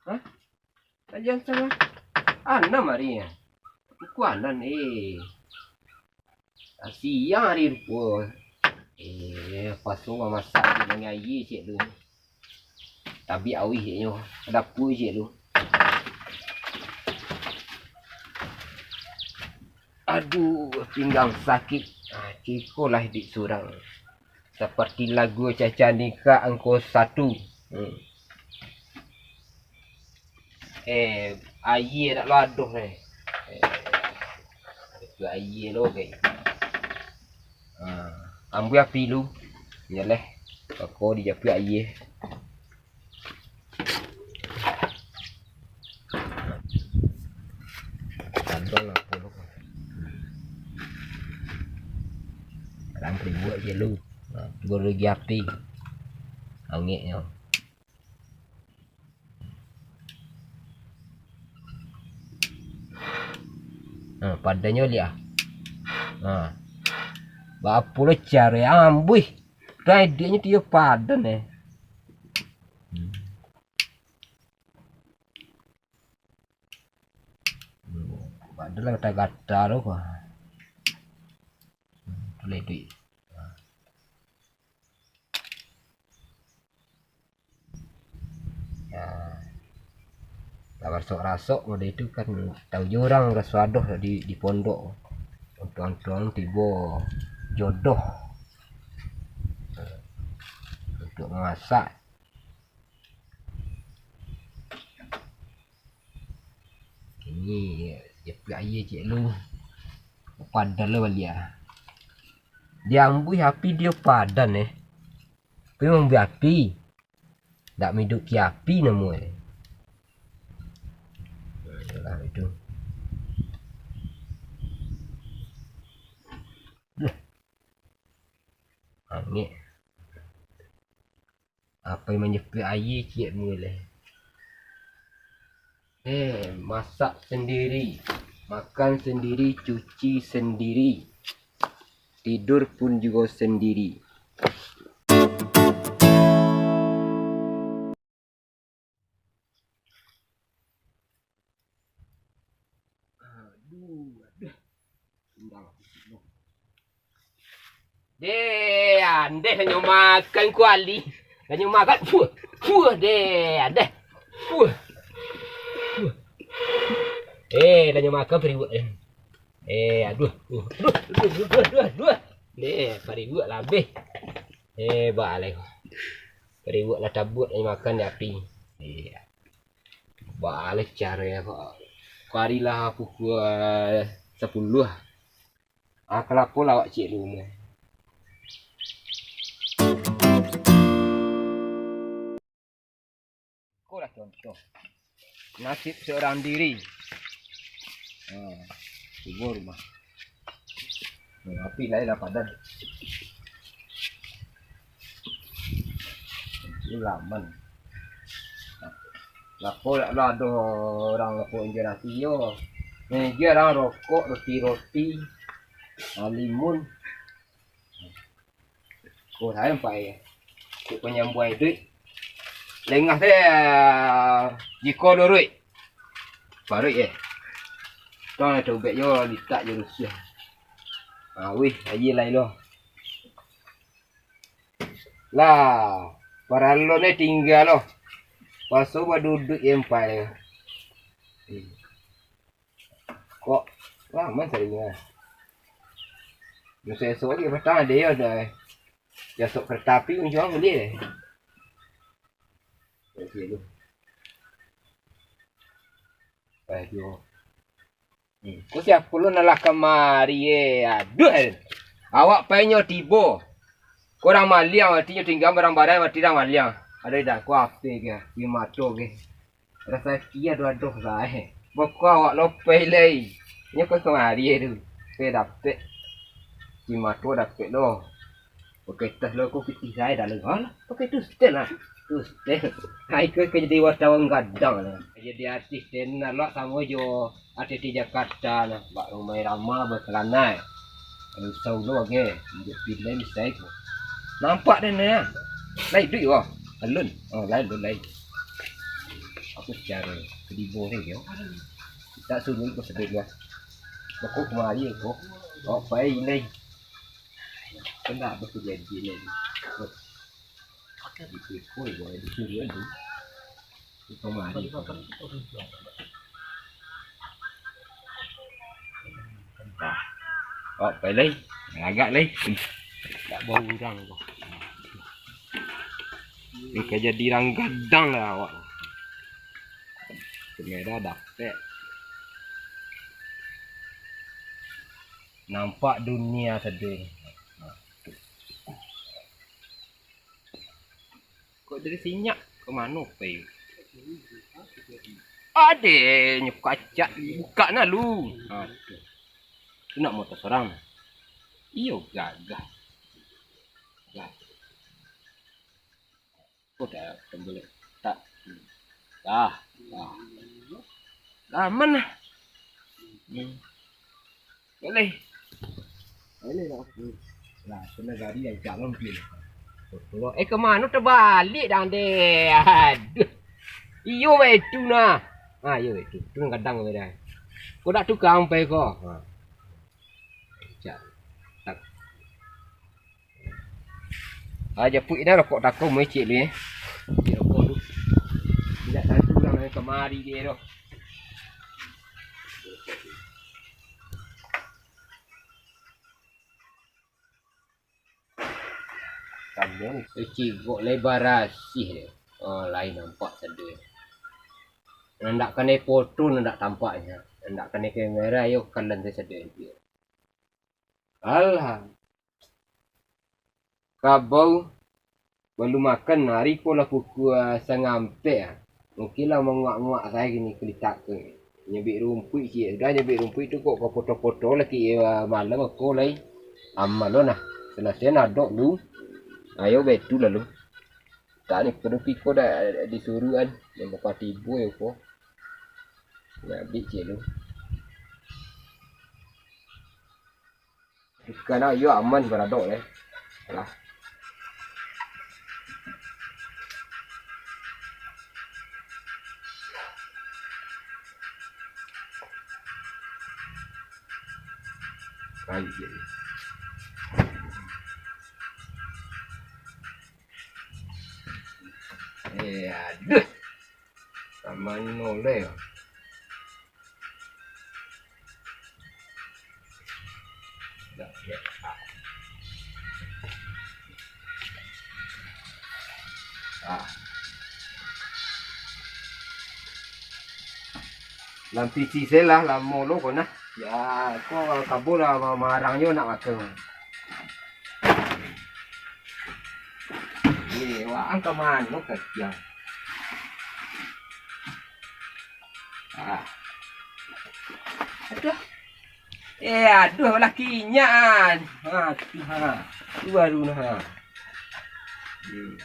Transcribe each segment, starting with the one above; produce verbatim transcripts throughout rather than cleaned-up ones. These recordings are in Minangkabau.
Hah? Tajam sama. Anam ari, ya. Pukul anam, eh. Siang ari rupo. Eh, paso mamasak dengan aia ciek tu. Tabiak auih cieknyo. Ka dapua ciek tu. Aduh, pinggang sakik. Ah, cikolah iduik surang. Saparti lagu Caca Nikah Angko Satu. Hmm. Eh, aia dak lo adoh, eh. Eh, itu aia lo, guys. Ah, ambuih api lu. Nyaleh. Bako dijapuik aia. Tantang apo lu? Kadang paribuak je lu. Nah, tu baru lagi api. Angeknyo. Nah, padanyo liak. Nah. Baapo lo caro ambuih? Dah ideknyo tiyo padan, eh. Hmm. Padan lah gata-gata tu. Hmm, tu lah iduik. Ya, lah barasok-rasok mode itu kan, tau jo urang raso adoh di, di pondok. Untuang-untuang tibo jodoh untuak mamasak. Kini, japuik aia ciek lu. Padan lo baliak. Diambuih api dio padan, eh. Tapi mambuih api. Dak maiduikkan api namo e. Nah, itulah itu. Duh. Angek. Apo nan manjapuik aia ciek mulai. Eh, masak sendiri, makan sendiri, cuci sendiri, tidur pun jugo sendiri. Aduh, aduh. Deh, andeh lah nyo makan kuali. Lah nyo makan, puah, puah, deh, andeh. Puah. Puah. Eh, lah nyo makan pariuak, eh. Eh, aduh. Uh, aduh, aduh, aduh, aduh, aduh. Deh, pariuak lah abih. Eh, baleh. Pariuak lah tabuak lah nyo makan di api. Iya. Baleh caro e, kok. Kari lah pukua sapuluah. Ah, kalapo lah awak ciek di rumah. Ko lah contoh. Nasib seorang diri. Ah, tibo rumah. Nah, api lai lah padan. Ulaman. Lapo dak lo ado urang lapo injak nasi yo. Injak urang rokok, roti-roti, ah, limun. Ko sayo pai. Cuk panyambuai duit. Lengah se, jiko duruik. Paruik, eh. Tong lah cobek jo, litak jo rusuah. Ah, wih, aia lai lo. Lah, paralon e tingga lo. Paso baduduik empai. Hmm. Kok, lah, man sering lah. Esok-esok lagi patang ado yo dah. Jasok kereta api unjuang bali deh. Oke tu. Aduh. Hmm. Ko siapo lo nan lah kamari, eh? Aduh, eh. Awak pai nyo tibo. Ko urang maliang, arati nyo tingga barang-barang, arati urang maliang. Ado dak ko ape ge, di mato ge. Rasaki ado-ado sae. Boko awak lopeh lai. Nyo ko kamari tu. Pe dapek. Di mato dapek lo. Pakai tas lo ko pitih sae dalam. Alah, pakai tu setel lah. Tu setel. Ai ko ka jadi wartawan gadang lah. Jadi artis tenar lo samo jo artis di Jakarta lah. Bak Rhoma Irama bakalana. Kalau usah ulo age, untuak pilih misai ko. Nampak den, yo. Lai duik, wah. Alun. Oh, lai, alun, lai. Aku caro kadibo ni, yo. Tak suruh aku sedih, wah. Bako kemari aku. Oh, pai, lai. Kena apa terjadi, lai. Di siko, yo, di sini, yo. Kemari. Oh, pai lai. Agak lai. Tak bau urang ko. Ni ka jadi urang gadang lah awak. Kamera dapek. Nampak dunia sadonyo. Kok dari sinyak ke mano pai? Ade nyo kacak buka na lu. Aduh. Tu nak motor sorang. Iyo gagah. Gagah. Oh, dah tembelak. Tak. Dah. Dah. Dah aman lah. Hmm. Boleh. Boleh lah. Nah, kena gari yang calon pilih. Eh, kemana terbalik dah, deh? Aduh. Iyo, weh, tu nah. Ha, iyo, weh, tu. Tu gadang, weh, dah. Kau dak tukang pai ko. Ha. Cak. Tak. Ah, japuik dah rokok takau mecik ni, eh. Cik rokok tu. Tidak tantu lah main kemari dia tu. Kambing, eh, cigok lai barasih dia. Oh, lain nampak sadonyo. Nandak kanai foto, nandak tampaknyo. Nandak kanai kamera, yo, kalan sadonyo. Alah. Kabau balun makan, ari ko lah pukua sangampek ah. Mungkin lah manguak-nguak sae kini kulitak tu. Nyabik rumpuik ciek, sudah nyabik rumpuik tu kok ka poto-poto lah kik, ah, malam ko lai. Amal lo nah. Salasai nadok lu. Ayo betu lalu. Tak ni kudu piko dah disuruhan. Yang bakal tibo yo ko. Nyabik ciek lu. Ikan ah, iyo aman baradok deh. Alah. Lanjut. Eh, aduh. Sama noleh. Ah. Lampisi se lah, lamo lo ko nah. Ya, ko kabo lah ma-, marang jo nak makan. Eh, wak ang ka mano ka kiang? Ah. Aduh. Eh, aduh, lah kinyak an. Ha, tu, ha. Tu baru nah, ha. Hmm.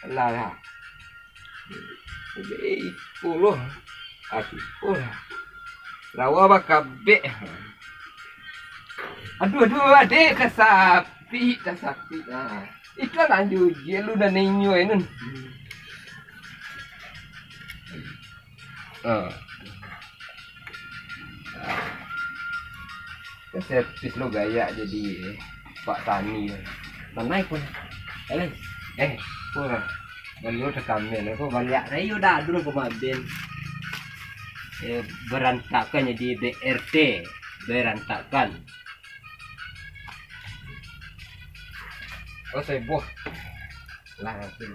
Alah, lah. Eh, iko lo. Ah, iko lah. Lawa bakabek. Aduh, aduh, adek, tasapik, tasapik. Ah. Iko lanjut je lu dan inyo nun. Ah. Kan servis lo gayak jadi Pak Tani. Manai pun. Eh, eh, pun. Baliau tekamen ko baliak rayo dah dulu ko maben. Eh, berantakan jadi B R T, berantakan. Oh, seboh. Lah, nanti.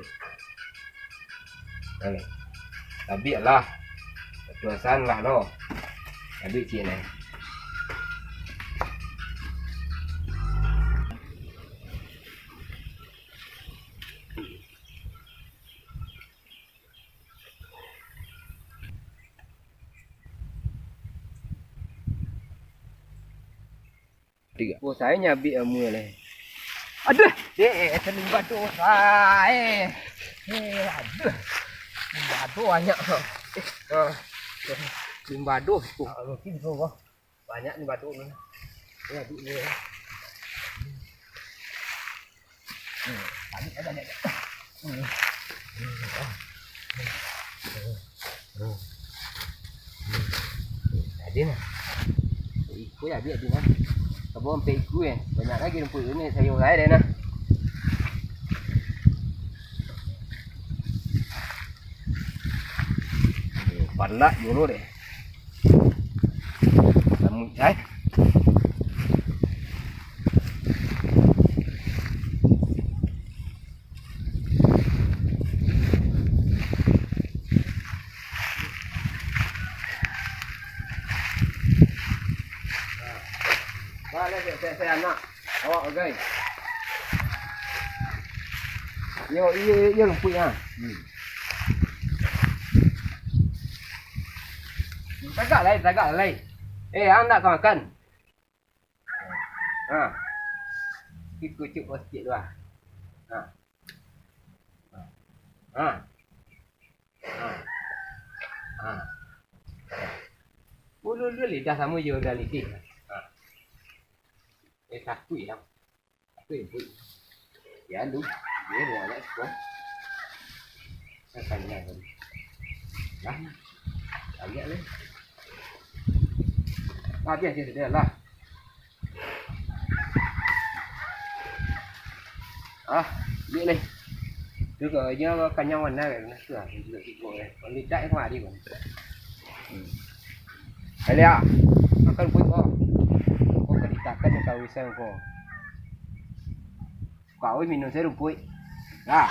Nah, ni. Tabik lah. Tuasan lah, no. Tabik cik, ni. Tiga. Oh, sae nyabik amuah lai. Aduh, dek, talimbah doso, eh. Eh, aduh. Limbah doso banyak. Eh, ah, limbah doso. Ah, mungkin doso, bah. Banyak ni batu ni. Ya, duit ni, ya. Ado nah. Iko ya, ado nah. Kabo ampek iko eh. Banyak lagi rumpuik ko, sayo lai deh nah. Pandak dulu deh. Lamun, eh. Baliak, saya, saya anak. Awak bagai. Iyo, iyo, iyo, iyo, lumpuik, ha. Hmm. Tagak lai, tagak lai. Eh, ang nak ka makan? Ha. Iko cukuik sikit tu, ha. Ha. Ha. Ha. Ha. Ulu-ulu lidah samo jo lidah lidih. Ha. Eh, takuik lah. Takuik, takuik. Ya, lu. Dia mau anak sekolah. Saya tanya tadi. Lah, banyak ni. Habis je sudah lah. Ah, duit ni. Tu kau aja kanyang mana kan. Tu lah, duit tiga eh. Kalau tidak, kemari pun. Hmm. Kali ah. Akan pun kau. Kau keritakan kau wisang kau. Kau minum saya rumput. Lah.